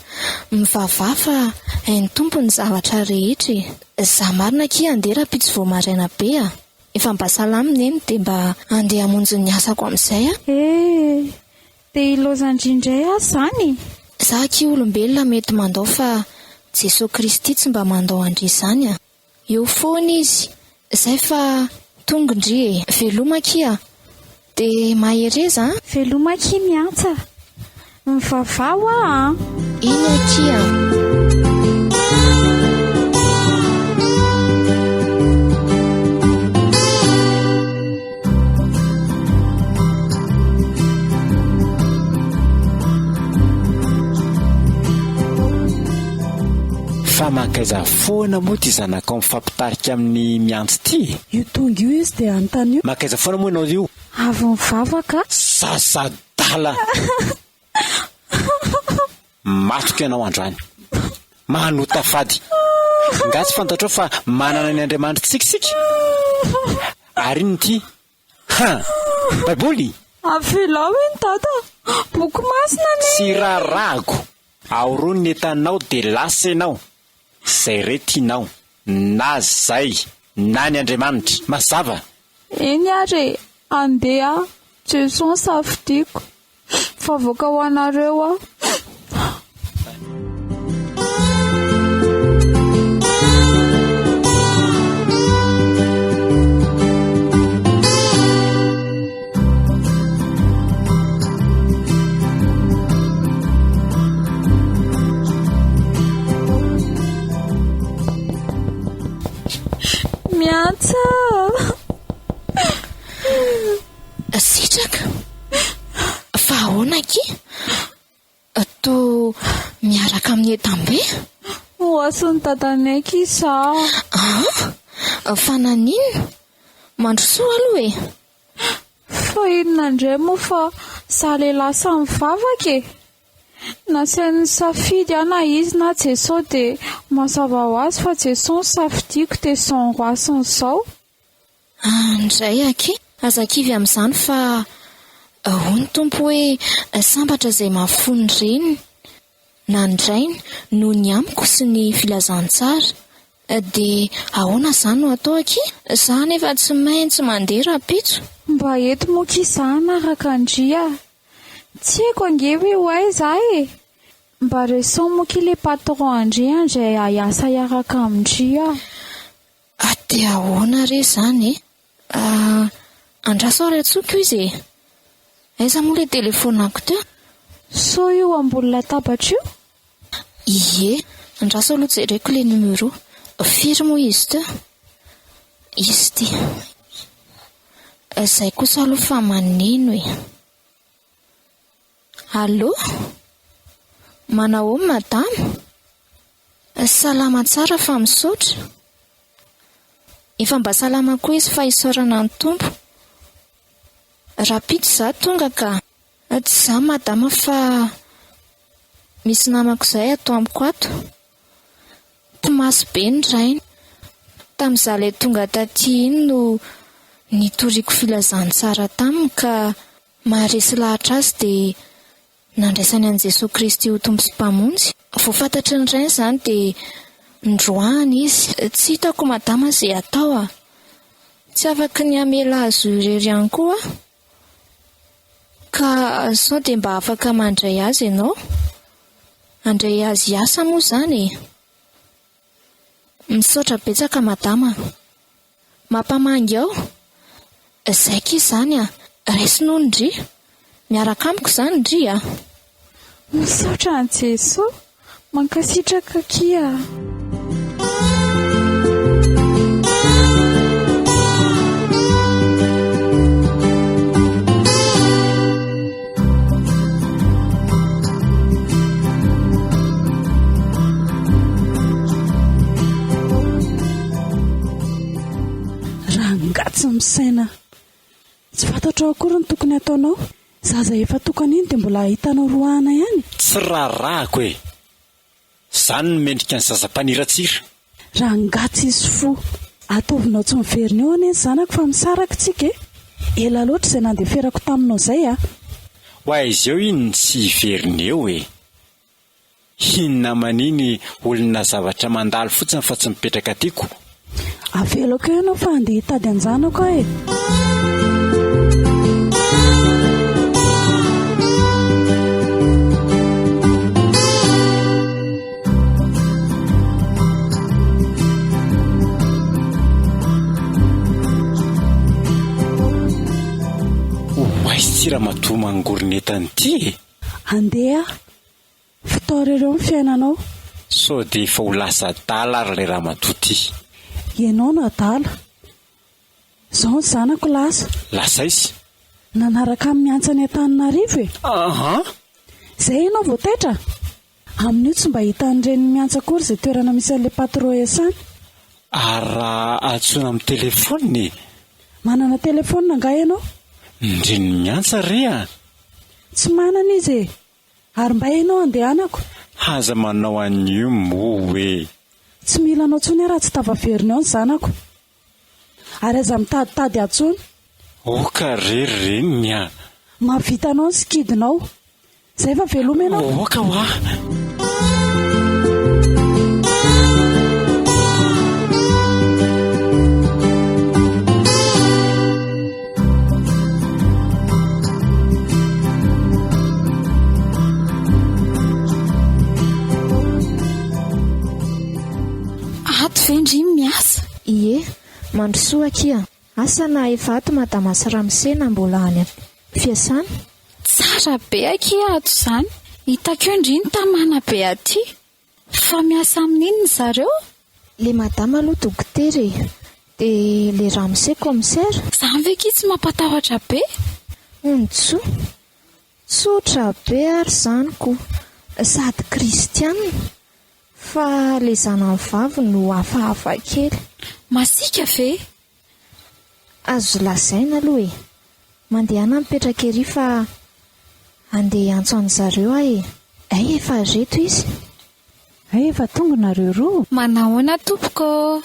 mivavaha fa hain'ny Tompo ny zavatra rehetra e! Za marina akia andeha rahampitso vao maraina be a! Efa mba salama Neny dia mba andeha hamonjy ny asako amin'izay aho. Eh! Dia ilaozan-dry indray aho izany e! Za akia olombelona mety mandao fa Jesoa Kristy tsy mba mandao an-dry izany a! Eo foana izy! Zay fa tonga ndry e! Veloma akia! Dia mahereza an! Veloma akia miantsa! Mivavaha hoa an! Eny akia an! Fa mankaiza foana moa ity zanakao mifampitarika amin'ny miantso ity e? Io tonga io izy dia anontanio. Mankaiza foana moa ianao io? Avy nivavaka. Zaza adala! Matoky ianao androany. Manota fady. Nga tsy fantatrao fa manana ny Andriamanitritsika isika? Ary inona ity? Ha! Baiboly? Avelao iny dada, boky masina anie. Tsy raharahako. Aorony ny entanao dia lasa ianao. Zay re tianao. Na zay, na ny Andriamanitra. Mazava? Eny ary e, andeha aho. Jesoa ny safidiko. Mivavaka ho anareo aho. Miantsa. Sitraka? Fa ahoana akia? Toa miaraka amin'ny entam-be? Ho asin'i dadanay akia izaho. An? Fa naninona? Mandrosoa aloha e! Fa inona indray moa fa za lehilahy samy mivavaka e! Nasainy nisafidy aho na izy na Jesoa dia mazava ho azy fa Jesoa no safidiako dia izao noroasiny izao. Andray aky, aza kivy amin'izany fa hoy ny Tompo hoe sambatra izay mahafoy ny reniny na ny rainy noho ny amiko sy ny filazantsara. Dia ahoana izany no atao aky? Za anefa tsy maintsy mandeha rahampitso. Mba eto moa ki za hanaraka an-dry a! Tsy haiko ange hoe ho aiza aho e! Mba resaho moa ki le patron an-dry handray ahy hiasa hiaraka amin-dry aho. Ah dia ahoana re izany e? Ah, Andraso ary antsoiko izy e! Aiza moa ilay telefaoniko teo? Sao io ambony latabatra io? Ie, andraso aloha jereko ilay numéro. Firy moa izy teo? Izy ity. Izay kosa aloha fa maneno e. Allô? Manahoana madama? Salama tsara fa misaotra. Efa mba salama koa izy fa isaorana ny Tompo. Rahampitso izaho tonga ka. Tsy izaho madama fa misy namako izay ato amiko ato. Mpimasy be ny rainy. Tamin'izaho ilay tonga taty iny no nitoriako filazantsara taminy ka maharesy lahatra azy dia Nandraisany an'i Jesoa Kristy ho Tompo sy Mpamonjy. Vao fantatry ny rainy izany dia noroahany izy. Tsy hitako madama izay hatao a! Tsy afaky ny hamela azy ho irery ihany koa aho. Ka sao dia mba afaka mandray azy ianao? Handray azy hiasa moa izany e! Misaotra betsaka madama a! Mampamangy ao. Zay akia izany a! Raiso nono ndry! Miaraka amiko izany ndry a! Misaotra an'i Jesoa! Mankasitraka akia a! Rangahy tsy misaina. Tsy fantatrao akory ny tokony hataonao. Zaza efa tokana iny dia mbola ahitanao roahana ihany? Tsy raharahako e! Zany no mendrika ny zaza mpaniratsira. Rangahy tsisy fo. Ataovinao tsy miverina eo anie ny zanako fa misaraka tsika e! Ela loatra izay nandeferako taminao izay a! Ho aiza eo iny tsy hiverina eo e! Iny namana iny olona zavatra mandalo fotsiny fa tsy mipetraka tiako. Avelako eo ianao fa handeha hitady an-janako aho e! Ho aiza ity ramatoa mangoron'entana ity e? Andeha aho. Fitaoro ireo ny fiainanao. Sao dia efa ho lasa adala ary ilay ramatoa ity. Ianao no adala. Izao ny zanako lasa. Lasa aiza? Nanaraka ny miantsa any Antananarivo e. Aha! Izay ianao vao taitra? Amin'io tsy mba hitan'ny reniny miantsa akory izay toerana misy an'ilay patron iasany. Ary raha antsoina amin'ny telefaonina e? Manana telefaonina angaha ianao? Ny reniny miantsa re a! Tsy manana izy e! Ary mba ianao andehanako. Aza manao an'io moa hoe. Tsy mila anao intsony aho raha tsy tafaverina eo ny zanako. Ary aza mitaditady ahy intsony. Oka re ry reniny a! Mahavita anao ny sikidinao. Izay fa veloma ianao. Oka hoa! Ato ve ndry miasa? Ie, mandrosoa akia. Asa na efa ato madama sy ramose na mbola any am-piasana? Tsara be akia ato izany. Hitako eo ndry ny tamana be aty. Fa miasa amin'inona zareo? Le madama aloha dokotera e! De le ramose commissaire? Zany ve ki tsy mampatahotra be? Ontso! Tsotra be ary zany ko! Sady kristiana! Fa le zanany vavy no hafahafa kely. Masiaka ve? Azo lazaina aloha e! Mandehana mipetraka ery fa andeha hiantso an'zareo aho e! Hay efa reto izy! Hay efa tonga nareo roa! Manahoana tompoko ô!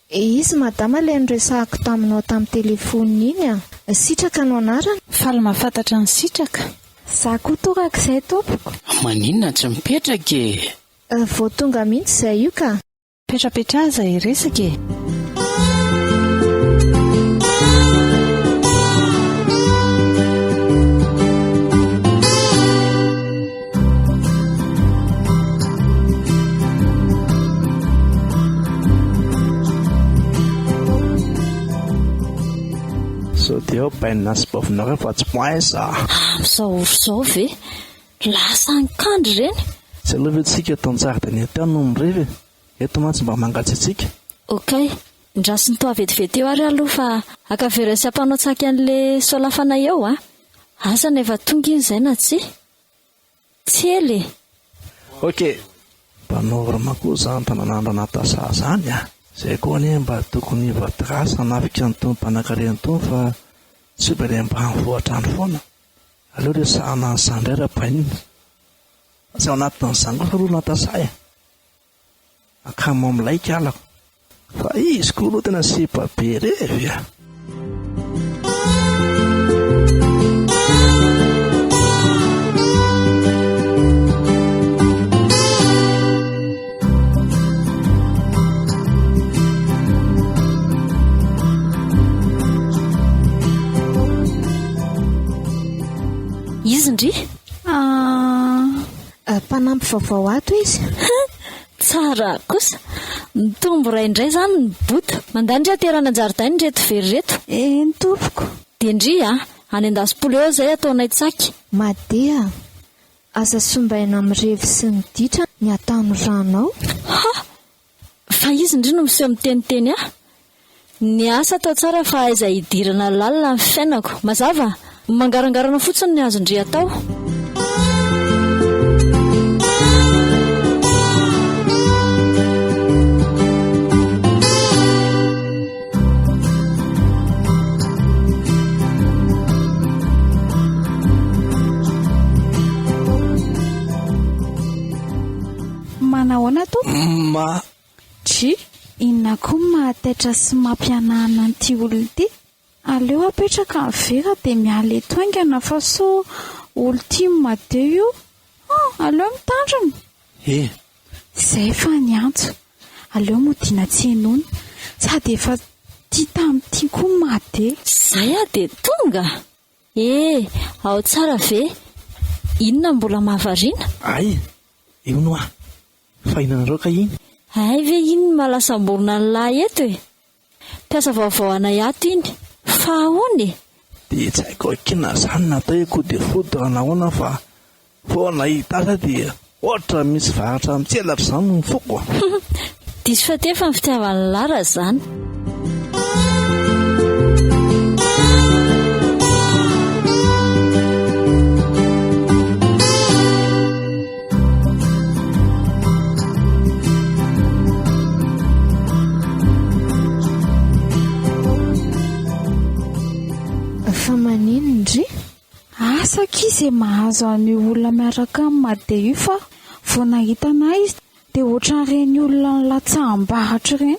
Izy madama ilay noresahako taminao tamin'ny telephone iny a! Sitraka no anarany. Faly mahafantatra an'i Sitraka. Za koa torak'izay tompoko. Maninona tsy mipetraka e? Vao tonga mihitsy izay io ka! Petrapetraha izay resaka e! Sao dia ao bainina sy baovinareo fa tsy poince a! Amin'izao ora izao ve? Lasa any kandry ireny? Tsy aleo ve tsika eto an-jaridaina eto ihany no mirevy e? Eto mantsy mba mangatsiatsiaka. Ok. Ndraso ny toa vetivety eo ary aloha fa haka vera sy hampanao tsaky an'le solafana eo a! Asa na efa tonga iny izay na tsia? Tsy ela e! Ok! Mba norme koa zany tananandro Natasha zany a! Zay koa anie mba tokony hiova trace hanafika an'itony mpanakarena itony fa tsy ho be ambanivohitra any foana. Aleo resahana an'izany indray Rabainina. Fa tsy ao anatin'izany kosa aloha Natasha e! Akama milay kalako. Fa izy koa aloha tena sipa be revy a! Izy ndry? Ah, mpanampy vaovao ato izy. Tsara kosa! Mitombo iray indray izany ny bota. Mandany ndry aterana an-jaridaina ireto very ireto. Eny tompoko. Dia ndry a! Any an-dasipolo eo izay ataonay tsaky. Madeha! Aza sombaina amin'ny revy sy ny ditra ny hatanoranao. Ha! Fa izy ndry no miseho miteniteny ahy. Ny asa atao tsara fa aiza hidirana lalina ny fiainako. Mazava? Mangarangarana fotsiny ny azon-dry atao. Manahoana tompoko? Ma. Dry, inona koa no mahataitra sy mampihanahana an'ity olona ity? Aleo apetraka ny vera dia miala eto haingana fa sao olon-tia madio io. An, aleo mitandrina. E! Izay fa niantso. Aleo modiana tsy henoina. Sady efa tia tamin'ity koa Made. Izay aho dia tonga! E! Ao tsara ve? Inona no mbola mahavariana? Hay! Io no ahy. Fa inona kay iny? Hay ve iny no mahalasam-borona an'lah eto e! Mpiasa vaovao anay ato iny. Fa ahoana e? Dia tsy haiko akia na zany na atao hoe coup de foudre na ahoana fa vao nahita azy aho dia ohatra misy varatra mitselatra izany ny foko a! Diso fatefa ny fitiavan'i Lara izany. Fa maninona ndry? Asa akia izay mahazo an'io olona miaraka amin'i Made io fa vao nahita an'ahy izy dia ohatran'ireny olona nilatsaham-baratra ireny.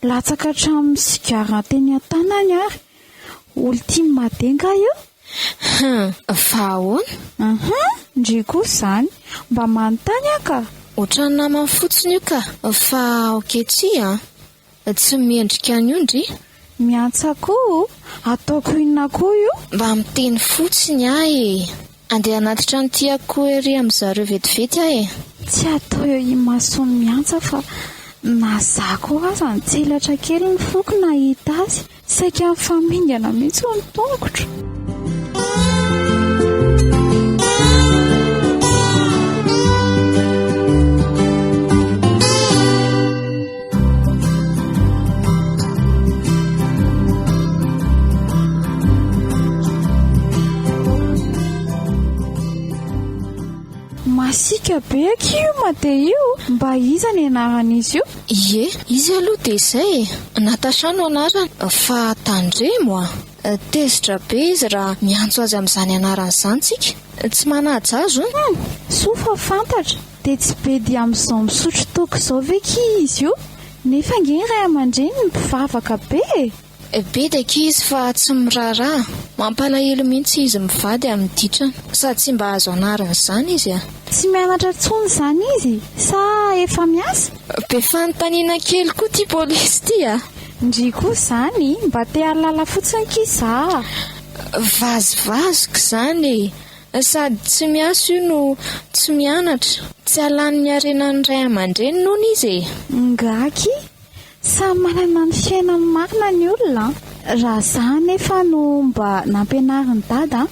Latsaka hatramin'ny sigara teny an-tanany ary. Olon-tia Made nga io? Hum, fa ahoana? Hum, ndry kosa izany. Mba manontany aho ka! Ohatran'ny namany fotsiny io ka! Fa ankehitriny an! Tsy mendrika an'io ndry. Miantsa koa o! Ataoko inona koa io? Mba miteny fotsiny aho e! Andeha hanatitra an'ity akoho ery amin-dry zareo vetivety aho e! Tsy atao eo imason'i Miantsa fa na za koa aza nitselatra kely ny foko nahita azy. Saika nifamingana mihitsy ny tongotro. Masiaka be akia io Made io, mba iza ny anaran'izy io? Ie, izy aloha dia izay e, Natacha no anarany, fa tandremo a! Tezitra be izy raha miantso azy amin'izany anarany izany tsika, tsy manaja azy hono. Hum, soa fa fantatra. Dia tsy be dia amin'izao misotro toaka izao ve kia izy io? Nefa ange ny ray aman-dreniny mpivavaka be e! Bedy akia izy fa tsy miraharaha. Mampalahelo mihitsy izy mivady amin'ny ditrany. Sady tsy mba azo anarina izany izy a! Tsy mianatra intsony izany izy sa efa miasa? Be fanontaniana kely koa ity polisy ity a! Ndry koa izany, mba te hahalala fotsiny kia za a! Vazivazoka izany e! Sady tsy miasa io no tsy mianatra. Tsy halan'ny harenan'ny ray aman-dreniny hono izy e! Nga akia? Samy manana ny fiainany marina ny olona an! Raha za anefa no mba nampianarin'i Dada an,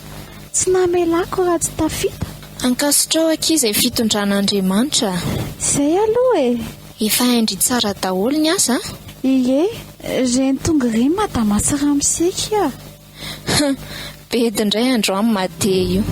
tsy namelako raha tsy tafita. Ankasitrao akia izay fitondran'Andriamanitra a! Izay aloha e! Efa hain-dry tsara daholo ny asa a! Ie, reny tonga ireny madama sy ramose kia! Hum, bedy indray androany mate io.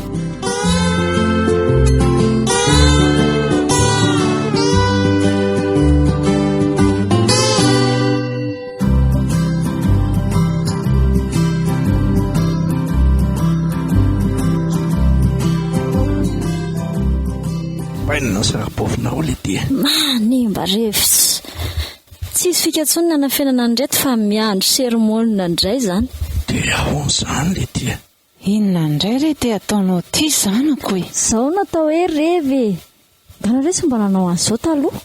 Bainina sy rapaofinareo le ty. Manimba revy. Tsisy fika intsony ny hanafenana an'ireto fa miandry sermona indray izany. Dia ahoana izany le ty e? Inona indray re ty ataonao ty zanako e? Izao no atao hoe revy e! Nga nareo tsy mba nanao an'izao taloha?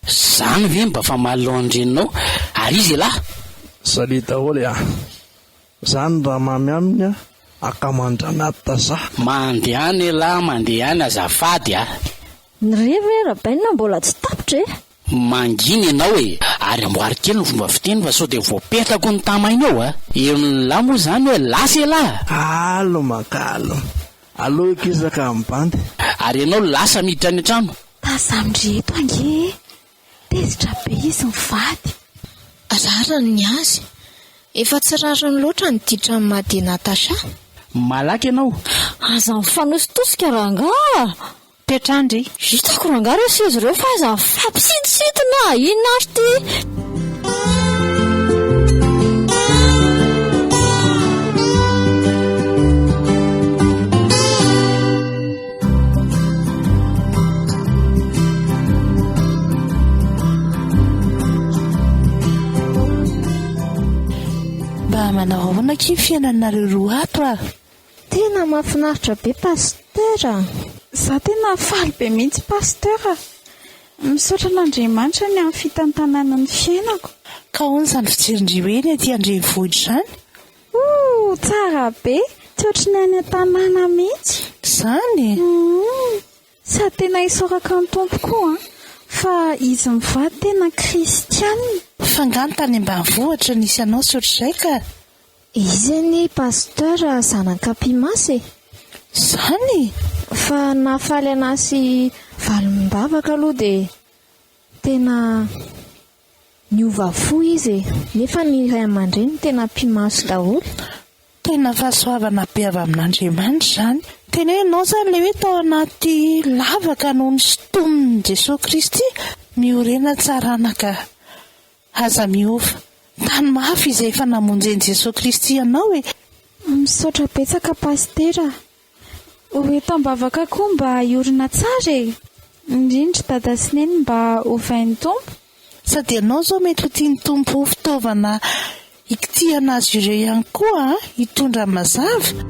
Zany ve mba famalinao an-dreninao ary iza elah? Salut daholo a! Zany raha mamy aminy a akaman-dranat za. Mandehana elah mandehana azafady a! Ny revy ve Rabainina mbola tsy tapitra e? Mangina ianao e! Ary amboary kely ny fomba fiteny fa sao dia voapetako ny tamaina eo a! Henon'lah moa izany hoe lasa elah! Alo mankalo. Aleo hikisaka amin'ny bandy. Ary ianao lasa miditra any an-trano. Tazan-dry eto ange e! Tezitra be izy mivady. Rariny ny azy. Efa tsy rariny loatra ny ditran'i Made Natacha. Malaky ianao. Aza mifanositosika rangaha a! Petrandry. Hitako rangaha ireo seza ireo fa aiza mifampisintosintona a! Inona ary ity? Mba manao ahoana akia ny fiainanareo roa ato a? Tena mahafinaritra be Pasteur a! Za tena faly be mihitsy Pasteur a! Misaotra an'Andriamanitra ny amin'ny fitantanany ny fiainako. Ka ahoana izany fijerin-dry hoe ny aty an-drenivohitra izany? Ooh, tsara be! Tsy ohatry ny any an-tanàna mihitsy. Izany e? Humm! Sady tena isaorako ny Tompo koa an, fa izy mivady tena kristiana. Fa nga ny tany ambanivohitra nisy anao tsy ohatr'izay ka? Izy anie Pasteur zanak'Ampimasy e! Zany? Fa ny nahafaly anah sy valim-bavaka aloha dia tena niova fo izy e! Nefa ny ray aman-dreniny tena mpimasy daholo. Tena fahasoavana be avy amin'Andriamanitra izany. Tena hoe ianao izany ilay hoe tao anaty lavaka no nosintomin'i Jesoa Kristy. Miorena tsara anaka. Aza miova. Tany mafy izay efa namonjen'i Jesoa Kristy anao e! Misaotra betsaka Pasitera a! Ho eto am-bavaka koa mba hiorina tsara e! Indrindra Dada sy Neny mba hovain'ny Tompo. Sady ianao izao mety ho tian'ny Tompo ho fitaovana hikitihana azy ireo ihany koa hitondra mazava.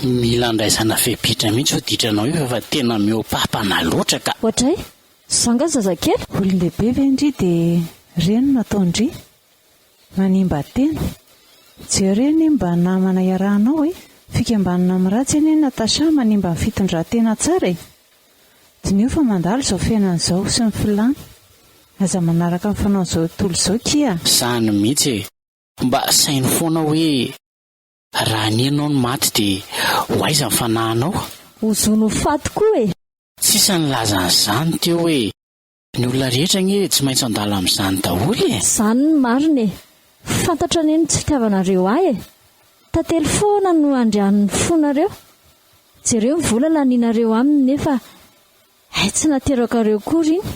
Mila andraisana fepetra mihitsy io ditranao io fa tena mihoa-papana loatra ka. Oadray, za nga zazakely? Olon-dehibe ve ndry dia reny no ataon-dry? Manimba tena. Jereo anie mba namana iarahanao e! Fikambanana amin'ny ratsy anie Natacha manimba ny fitondran-tena tsara e! Diniho fa mandalo izao fiainana izao sy ny filàny. Aza manaraka ny fanaon'izao tontolo izao kia! Zany mihitsy e! Mba saino foana hoe raha anie ianao no maty dia ho aiza ny fanahinao? Ho zono ho faty koa e! Tsisy nilaza an'izany teo hoe ny olona rehetra anie tsy maintsy handalo amin'izany daholo e! Zany no marina e! Fantatro anie ny tsy fitiavanareo ahy e! Tantely foana no andrianin'ny fonareo. Jereo ny vola lanianareo aminy nefa hay tsy naterakareo akory iny.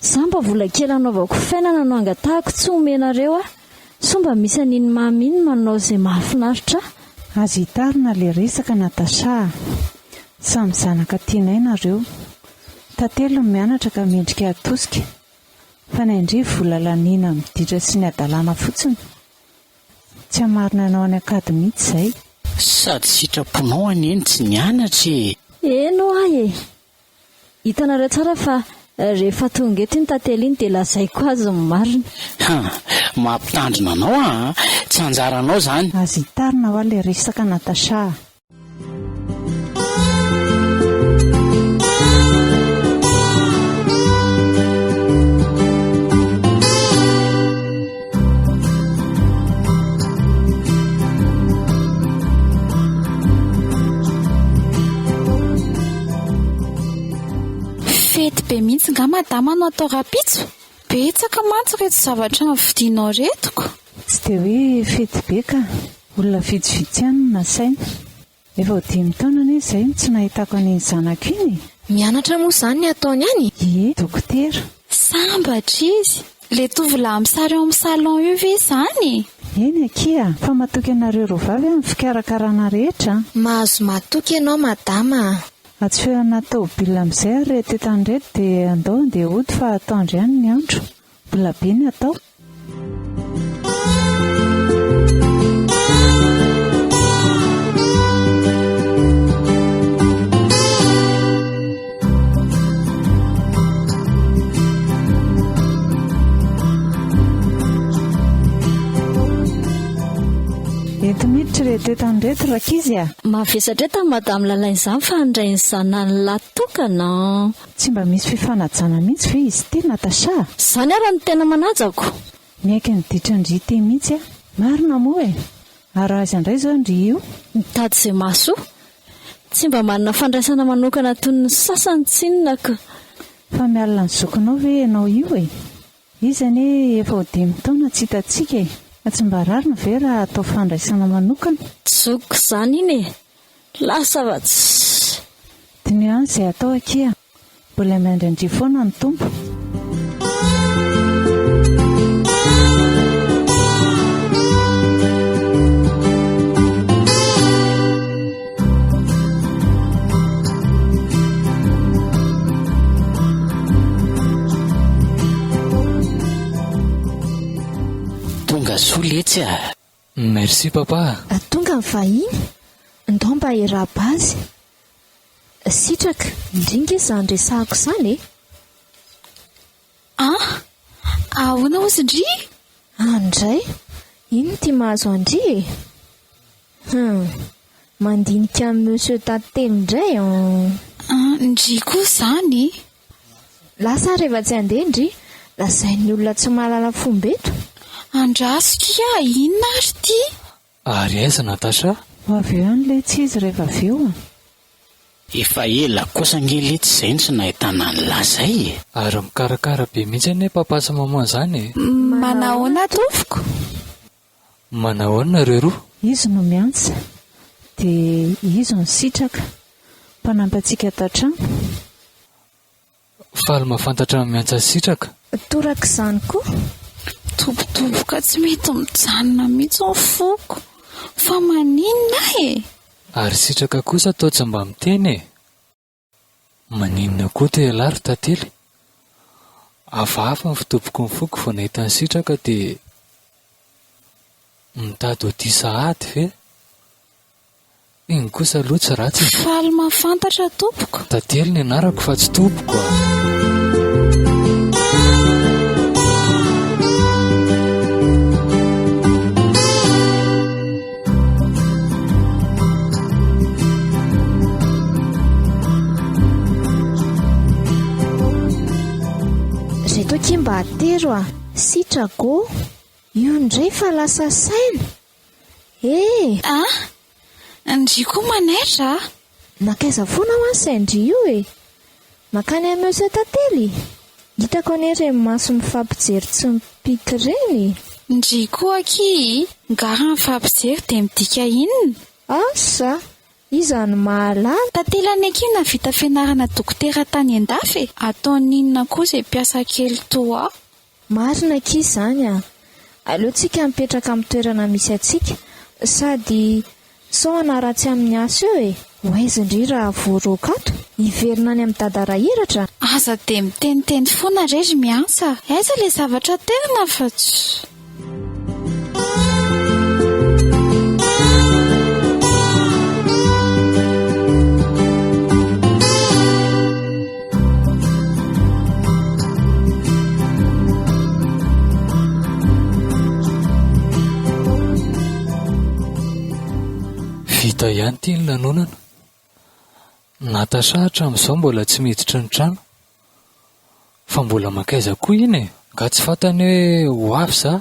Za mba vola kely hanaovako fainana no angatahako tsy omenareo ahy. Soa mba misy an'iny mamy iny manao izay mahafinaritra ahy. Aza hitarina le resaka Natacha a! Samy zanaka tianay nareo. Tantely no mianatra ka mendrika hatosika. Fa ny an-dry vola laniana amin'ny ditra sy ny hadalana fotsiny. Tsy hamarina anao any an-kady mihitsy izay. Sady sitraponao anie ny tsy nianatra e! Eny ho'a e! Hitanareo tsara fa. Rehefa tonga eto iny Tantely iny dia lazaiko azy ny marina. Ha! Mampitandrina anao aho an! Tsy anjaranao izany. Aza hitarina hoa ilay resaka Natacha a! Fety be mihitsy nga madama no atao rahampitso? Betsaka mantsy ireto zavatra novidianao ireto ko. Tsy dia hoe fety be ka. Olona vitsivitsy ihany no nasaina. Efa ho dimy taona anie izay no tsy nahitako an'iny zanako iny e! Mianatra moa izany ny ataony any? Ie, dokotera. Sambatra izy! Ilay tovolahy amin'ny sary ao amin'ny salon io ve izany e? Eny akia, fa matoky anareo roavavy aho amin'ny fikarakarana rehetra an! Mahazo matoky ianao madama a! Atsofohy anaty tômôbila amin'izay ary ireto entana ireto dia andao handeha hody fa atoandro ihany ny andro. Mbola be ny atao. Ento miditra ireto entana ireto rankizy a! Mavesatra eto an'i Madame Lalaina izany fa handray ny zanany lahy tokana an! Tsy mba misy fifanajana mihitsy ve izy ity Natacha a? Izany ara no tena manajako! Miaiky ny ditran-dry ity mihitsy aho. Marina moa e! Ary raha aiza indray izao ndry io? Mitady izay mahasoa. Tsy mba manana fandraisana manokana toy ny sasany tsinona ka. Fa mialona ny zokinao ve ianao io e? Izy anie efa ho dimy taona tsy hitantsika e! Fa tsy mba rariny ve raha atao fandraisana manokana? Tsy zokiko izany iny e! Lasa fa tsy. Diniho ihany izay atao akia. Mbola miandry an-dry foana ny Tompo. Tonga soa letsy a! Merci papa a! Tonga ny vahiny, ndao mba hiarahaba azy. Sitraka, ndry nge izany resahako izany e! An! Ahoana hozy ndry? An ndray! Inona ity mahazo an-dry e? Hum! Mandinika an'i Monsieur Tantely indray an! An! Ndry koa izany! Lasa aho rehefa tsy handeha ndry, lazain'ny olona tsy mahalala fomba eto. Andraso kia, inona ary ity? Ary aiza Natacha? Ho avy eo ihany letsy izy rehefa avy eo a! Efa ela kosa ange letsy izay no tsy nahitana an'lah zay e! Ary mikarakara be mihitsy anie papa sy maman zany e! Manahoana tompoko? Manahoana nareo roa? Izy no miantsa, dia izy no sitraka. Mpanampy antsika ato an-trano. Faly mahafantatra ny miantsa sitraka. Torak'izany koa. Midobodoboka tsy mety mijanona mihitsy ny foko. Fa maninona aho e? Ary sitraka kosa toa tsy mba miteny e! Maninona koa te ialahy ry Tantely? Hafahafa ny fidoboky ny foko vao nahita an'i Sitraka dia mitady ho tia sahady ve? Iny kosa aloha tsy ratsy e! Faly mahafantatra tompoko. Tantely ny anarako fa tsy tompoko a! Reto akia mba atero a! Sitraka ô! Io indray fa lasa saina! Eh! Ah! Ndry koa manaitra a! Nankaiza foana hoa ny sain-dry io e? Nankany amin'i Monsieur Tantely? Hitako anie ireny maso mifampijery tsy mipiky ireny e! Ndry koa akia nga raha mifampijery dia midika inona? Asa! Iza no mahalala? Tantely anie akia nahavita fianarana dokotera tany an-dafy e! Ataony inona koa izay mpiasa kely toa ahy? Marina akia izany an! Aleo tsika mipetraka amin'ny toerana misy antsika sady sao hanaratsy amin'ny asa eo e! Ho aiza ndry raha voaroaka ato? Hiverina any amin'i Dada Rahiratra? Aza dia miteniteny foana re ry Miantsa a! Aiza ilay zavatra aterina fa tsy. Vita ihany ity ny lanonana. Natacha hatramin'izao mbola tsy miditra ny trano. Fa mbola mankaiza koa iny e? Nga tsy fantany hoe ho avy za?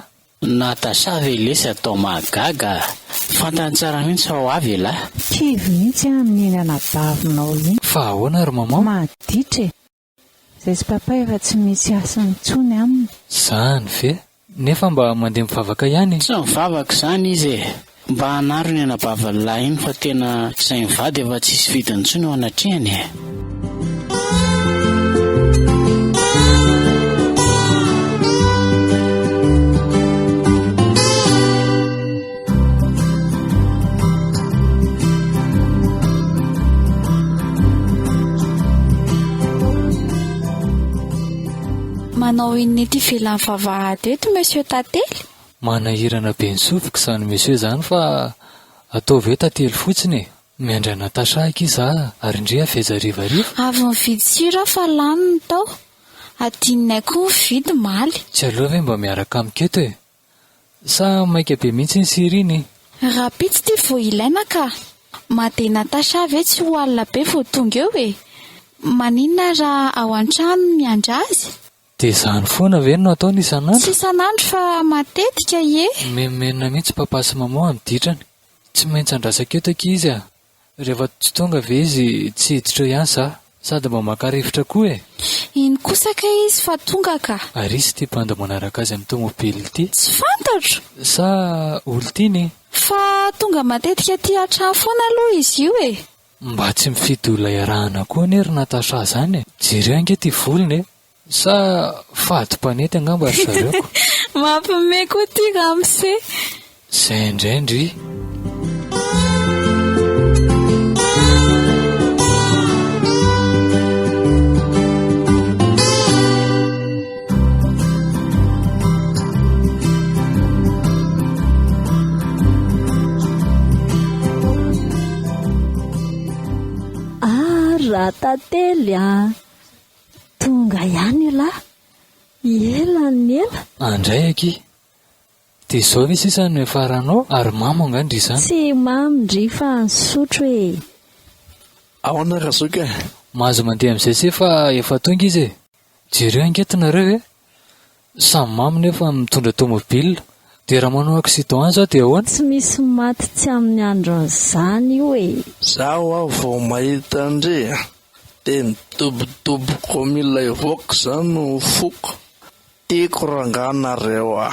Natacha ve lesy atao mahagaga a! Fantany tsara mihitsy fa ho avy elah. Kivy mihitsy aho amin'iny anabavinao iny. Fa ahoana ry maman? Maditra e! Zay sy papa efa tsy misy hasiny intsony aminy. Zany ve? Nefa mba mandeha mivavaka ihany e! Tsy mivavaka izany izy e! Mba hanaro ny anabaviny lahy iny fa tena izay mivady efa tsisy vidiny intsony eo anatrehany e! Manao inona ety ivelan'ny vavahady eto Monsieur Tantely? Manahirana be ny sofiko izany Monsieur izany fa ataovy hoe Tantely fotsiny e! Miandry an'i Natacha akia za ary ndry avy aiza harivariva? Avy nividy sira aho fa lany ny tao. Adinonay koa nividy omaly. Tsy aleo ve mba miaraka amiko eto e? Sa maika be mihitsy iny sira iny? Rahampitso ty vao ilaina ka! Made Natacha ve tsy ho alina be vao tonga eo e? Maninona raha ao an-trano miandry azy? Dia izany foana ve no ataony isan'andro? Tsy isan'andro fa matetika ie! Mimenomenona mihitsy papa sy maman amin'ny ditrany. Tsy maintsy andrasako eto akia izy a! Rehefa tsy tonga ve izy tsy hiditra eo ihany za? Sady mba maka rivotra koa e! Iny kosa kay izy fa tonga ka! Ary izy ity bandy manaraka azy amin'ny tomobile ity? Tsy fantatro! Sa olon-tiany e? Fa tonga matetika aty an-trano foana aloha izy io e! Mba tsy mifidy olona iarahana koa anie ry Natacha zany e! Jereo ange ity volony e! Sa fady mpanety angamba ry zareo ko. Mampime koa ty ramose. Zay indray ndry. Ah Ratantely a! Tonga ihany ialahy. Ela ny ela. Andray akia. Dia izao ve sisa no hiafaranao ary mamo angaha ndry izany? Tsy mamo ndry fa nisotro e. Ahoana Razoky e? Mahazo mandeha amin'izay se fa efa tonga izy e. Jereo ange ty nareo e. Samy mamo nefa mitondra tomobile. Dia raha manao accident any zao dia ahoana? Tsy misy maty tsy amin'ny andron'izany io e. Zaho aho vao mahita an-dry a! Dia midobodoboka mila hivoaka zany ny foko. Tiako rangaha nareo a!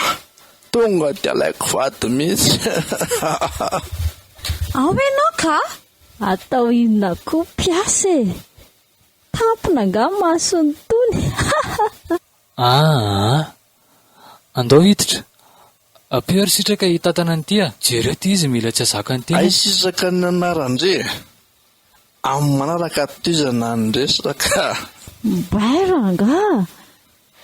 Tonga dia alaiko vady mihitsy. Ao ianao ka! Atao inona koa mpiasa e! Tampina angaha mason'i Tony? Aa! Andao hiditra. Ampio ary sitraka hitantana an'ity a! Jereo ity izy mila tsy hahazaka ny tena. Hay sitraka ny anaran-dry e! Amin'ny manaraka tohizana ny resaka. Mbay rangaha!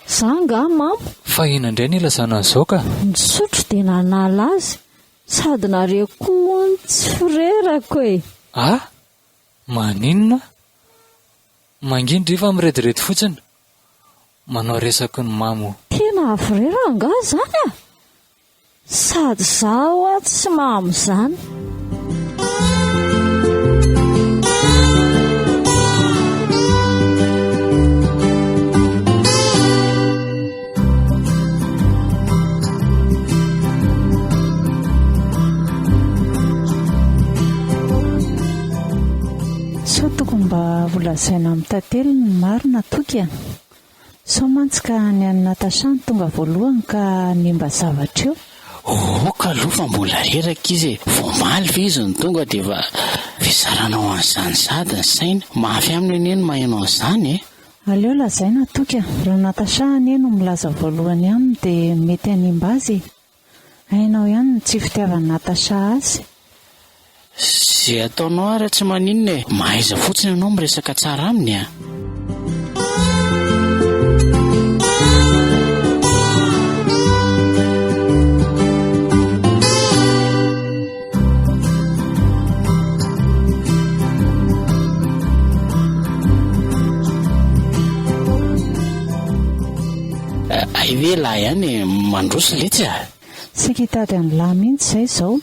Za angaha mamo? Fa inona indray no ilazana an'izao ka? Nisotro dia nanala azy, sady nareo koa hono tsy frerako e! Ah! Maninona? Manginy ndry fa mirediredy fotsiny. Manao resaky ny mamo. Tena vrai rangaha zany ah! Sady za hoa tsy mamo zany. Sao tokony mba ho lazaina amin'i Tantely ny marina Toky a! Sao mantsy ka ny an'i Natacha no tonga voalohany ka hanimba zavatra eo. Aoka aloha fa mbola reraka izy e! Vao omaly ve izy no tonga dia efa vesarana ho an'izany sahady ny sainy? Mafy aminy anie ny maheno an'izany e! Aleo lazaina Toky a! Raha Natacha anie no milaza voalohany aminy dia mety hanimba azy e! Hainao ihany ny tsy fitiavan'i Natacha azy. Ze ataonao ary tsy maninona e! Mahaiza fotsiny ianao miresaka tsara aminy a! Hay ve lahy ihany e, mandroso letsy a! Saika hitady an'i lahy mihitsy izay izao.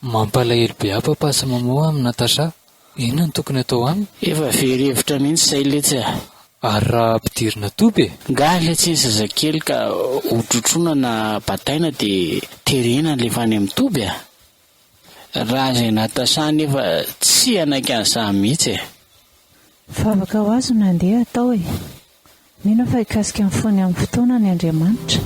Mampalahelo be ahy papa sy maman amin'i Natacha. Inona no tokony atao aminy? Efa very hevitra mihitsy izay letsy a! Ary raha ampidirina toby e? Ngah letsy ny zazakely ka ho trotroina na bataina dia terena alefa any amin'ny toby a! Raha izay Natacha anefa tsy hanaiky an'izany mihitsy e! Vavaka ho azy no andeha atao e! Mino aho fa hikasika ny fony amin'ny fotoanany Andriamanitra.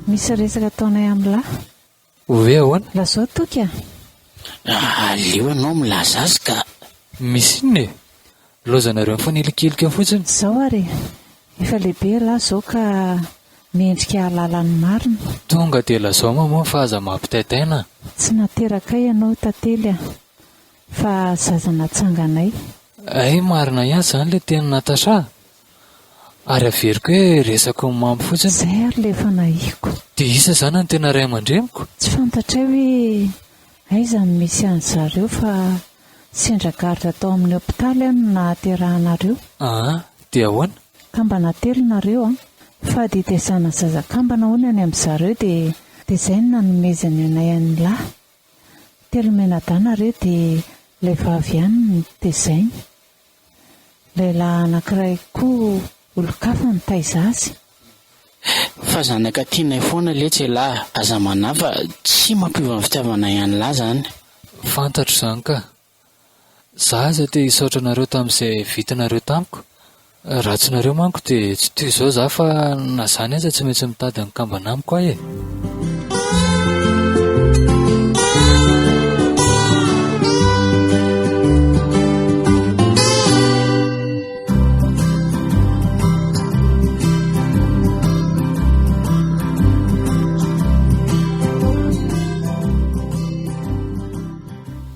Misy resaka ataonay amin'lah. Hoe ahoana? Lazao Toky a! Aleo ianao milaza azy ka! Misy inona e? Laozanareo mifanilikilika fotsiny. Izao ary e! Efa lehibe ialahy izao ka mendrika hahalala ny marina. Tonga dia lazao maman fa aza mampitaitaina a! Tsy naterakay ianao Tantely a! Fa zaza natsanganay. Hay marina ihany izany ilay tenin'i Natacha a! Ary averiko hoe resako ny mamy fotsiny. Izay ary ilay efa nahiko. Dia iza izany no tena ray aman-dreniko? Tsy fantatray hoe aiza no misy an-dry zareo fa sendra garde tao amin'ny hopitaly aho no nahaterahanareo. Aa, dia ahoana? Kambana telo nareo an! Fady hitezana zaza kambana hono any amin-dry zareo dia dia izay no nanomezany anay an'ilahy. Telo mianadahy nareo dia ilay vavy ihany no tezainy. Lehilahy anankiray koa olon-kafa nitaiza azy. Fa zanaka tianay foana letsy elah, aza manahy fa tsy mampiova ny fitiavanay an'lah zany. Fantatro izany ka. Za aza te hisaotra anareo tamin'izay vitanareo tamiko. Raha tsy nareo manko dia tsy toy izao za fa na zany aza tsy maintsy mitady ny kambana amiko aho e.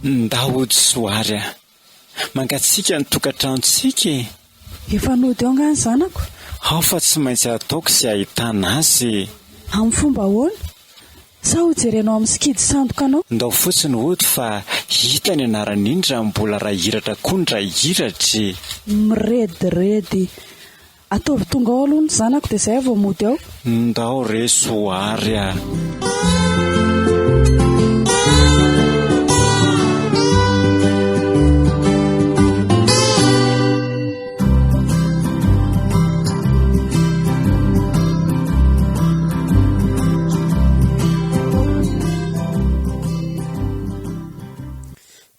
Ndao hody soa ary a! Mangatsiaka ny tokantranontsika e! Efa nody ao angaha ny zanako? Ao fa tsy maintsy ataoko sy ahitana azy e! Amin'ny fomba ahoana? Sa ho jerenao amin'ny sikidy sandoka anao? Ndao fotsiny hody fa hita ny anaran'iny raha mbola Rahiratra koa ny Rahiratra e! Mirediredy. Ataovy tonga ao aloha ny zanako dia izay vao mody ao. Ndao re soary a!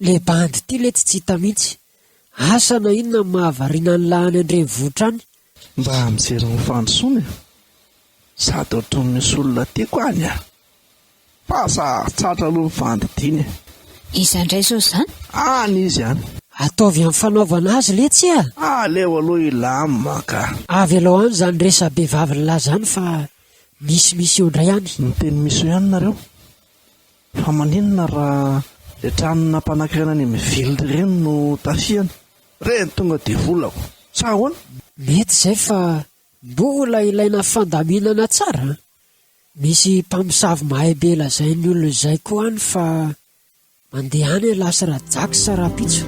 Le bandy ty letsy tsy hita mihitsy. Asa na inona no mahavariana an'lah any an-drenivohitra any. Mba mijery ny fandrosoana e! Sady ohatran'ny misy olona tiako any a! Fa sarotsatra aloha ny fandidiana e! Iza indray izao izany? Any izy any. Ataovy amin'ny fanaovana azy letsy a! Aleo aloha hilamina ka! Avelao any izany resa-behivavin'lah izany fa misimisy eo indray any. Miteny misy eo ihany nareo. Fa maninona raha le tranona mpanankarena any amin'ny ville ireny no tafihana? Ireny tonga dia volako. Sa ahoana? Mety izay fa mbola ilaina fandaminana tsara an! Misy mpamosavy mahay be lazain'ny olona izay koa any fa mandeha any ialahy sy Rajax rahampitso.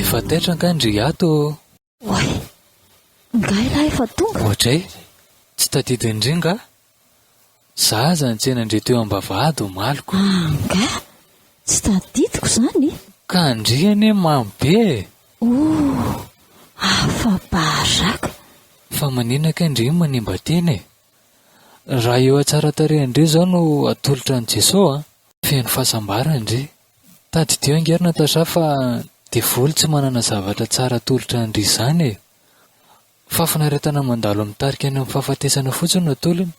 Efa taitra angaha ndry ato ô? Oay! Nga ialahy efa tonga? Oadray! Tsy tadidin-dry nga? Za aza nitsena an-dry teo am-bavahady omaly ko. Angaha? Tsy tadidiko izany e! Ka ndry anie mamy be e! Oh! Afa-baraka! Fa maninona kay ndry manimba tena e? Raha eo hatsaran-tarehin-dry izao no atolotra an'i Jesoa a! Feno fahasambarana ndry. Tadidio ange ry Natacha fa devoly tsy manana zavatra tsara atolotra an-dry izany e! Fahafinaretana mandalo mitarika any amin'ny fahafatesana fotsiny no atolony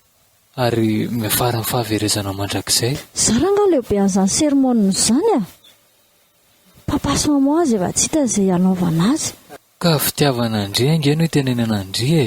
ary miafara amin'ny fahaverezana mandrakizay. Za rangah leo be an'izany sermon izany a! Papa sy maman aza efa tsy hita izay hanaovana azy. Ka fitiavana an-dry ange no itenenana an-dry e!